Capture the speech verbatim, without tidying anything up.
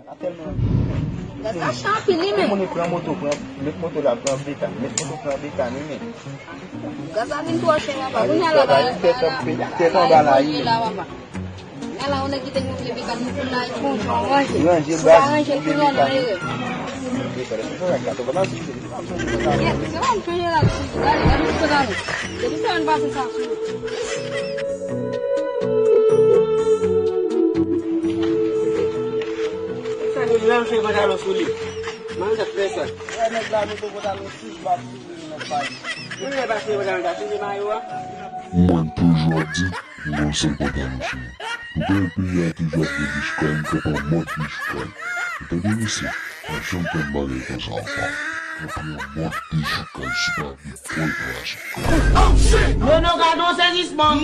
Gaz la chè anpil wi men. Moun pran moto, pran, met moto la, pran bekan, met moto, pran bekan wi men. Gaz la vin twò chè papa. Kounye a la, la, la, la, tèt anba la wi men. Gaz la, yon nèg ki te moute bekan, nou konn la, bon jan ranje. Ranje, si w pa ranje l, kounye a nan erè. Yes, se pa m chanje la, gade, gade, gade, gade. Depi sa, ann pase sa sou. Sa nou menm fè pantalon sou li. Mwen t ap fè sa. Wè nèg la mete pantalon sou li, m ap sou li nan pay. Nou lè pase pantalon ta chanje mayo a. Mwen toujou ap di, m gon sèl pantalon sou mwen. Poutèt peyi a toujou ap gen bichkay, m kanpe an mòd bichkay. Ou tande mesye? Pa janm tann bagay konsa ankò. Kanpe an mòd bichkay, si w pa vle pran plas ou. Nono, gade yon sezisman.